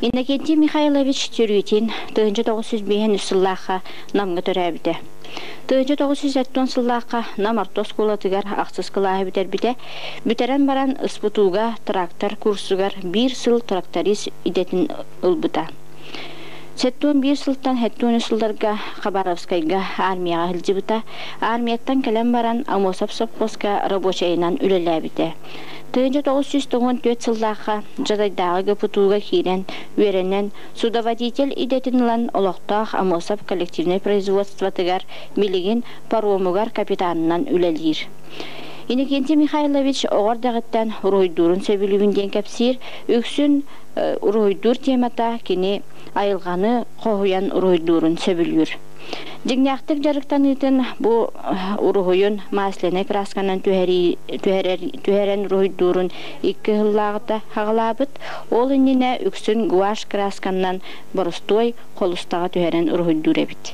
Иннокентий Михайлович Тюрютин 1905 сыллаахха Намҥа төрөөбүтэ. 1970 сыллаахха Нам орто оскуолатыгар ахсыс кылааһы бүтэрбитэ. Бүтэрэн баран СПТУ-га трактор курсугар биир сыл тракторист идэтин ылбыта. 71 сылтан 73 сылларга Хабаровскайга армияҕа сылдьыбыта. Армияттан кэлэн баран Амосов сопхуоска рабочайынан үлэлээбитэ. 1994 сыллаахха Дьадайдааҕы ГПТУ-га киирэн, үөрэнэн, судоводитель идэтин ылан олохтоох Амосов коллективнай производствотыгар билигин паромугар капитанынан үлэлиир. Иннокентий Михайлович оҕо эрдэҕиттэн уруһуйдуурун сөбүлүүбүн диэн кэпсиир. Үксүн уруһуйдуур темата кини айылҕаны хоһуйан уруһуйдуурун сөбүлүүр. Дьиҥнээхтик дьарыктаныытын бу уруһуйун маслянай красканан түһэрэн уруһуйдуурун 2 сыллааҕыта хаҕалаабыт. Ол иннинэ үксүн гуашь красканан боростуой холустаҕа түһэрэн уруһуйдуур эбит.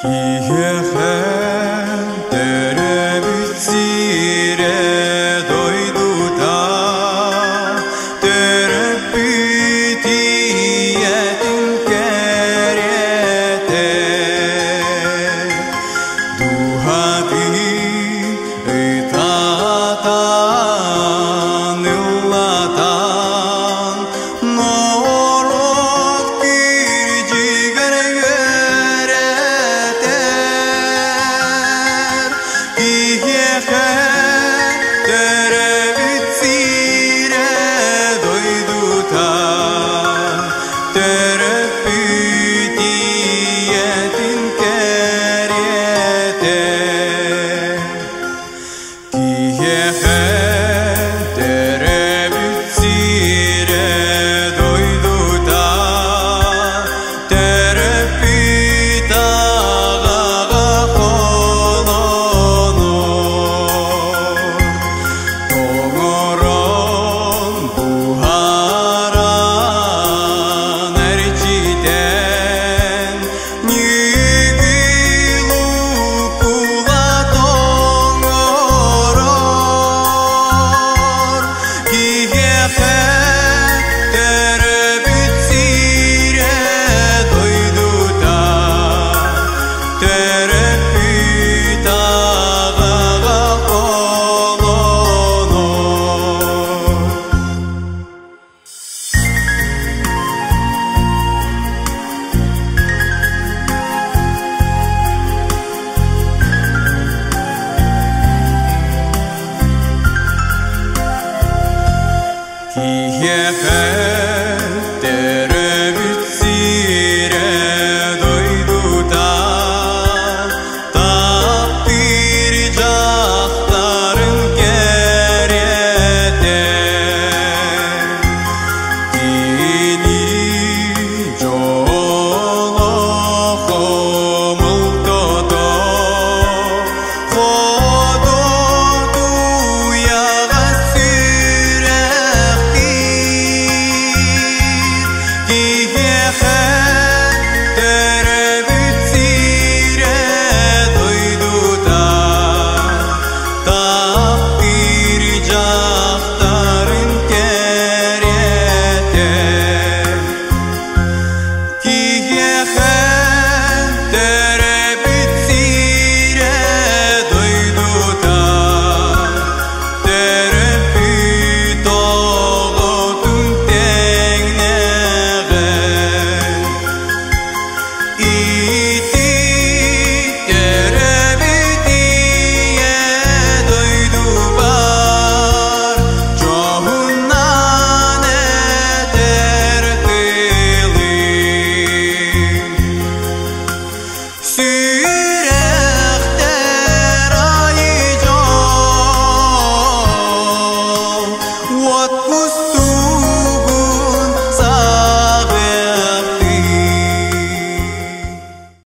Киһиэхэ төрөөбүт сирэ дойдута, төрөппүт ийэтин кэриэтэ. Дууһатын ытатан, ыллатан, норуот кирдьигэр үөрэтэр. Киһиэхэ төрөөбүт сирэ дойдута, төрөппүт ийэтин кэриэтэ. Киһиэхэ төрөөбүт сирэ дойдута, төрөппүт аҕаҕа холонор. Тоҥорон, буһаран, эрчитэн, ньүгүл укулаат оҥорор. Киһиэхэ төрөөбүт сирэ дойдута, төрөппүт аҕаҕа холонор. Киһиэхэ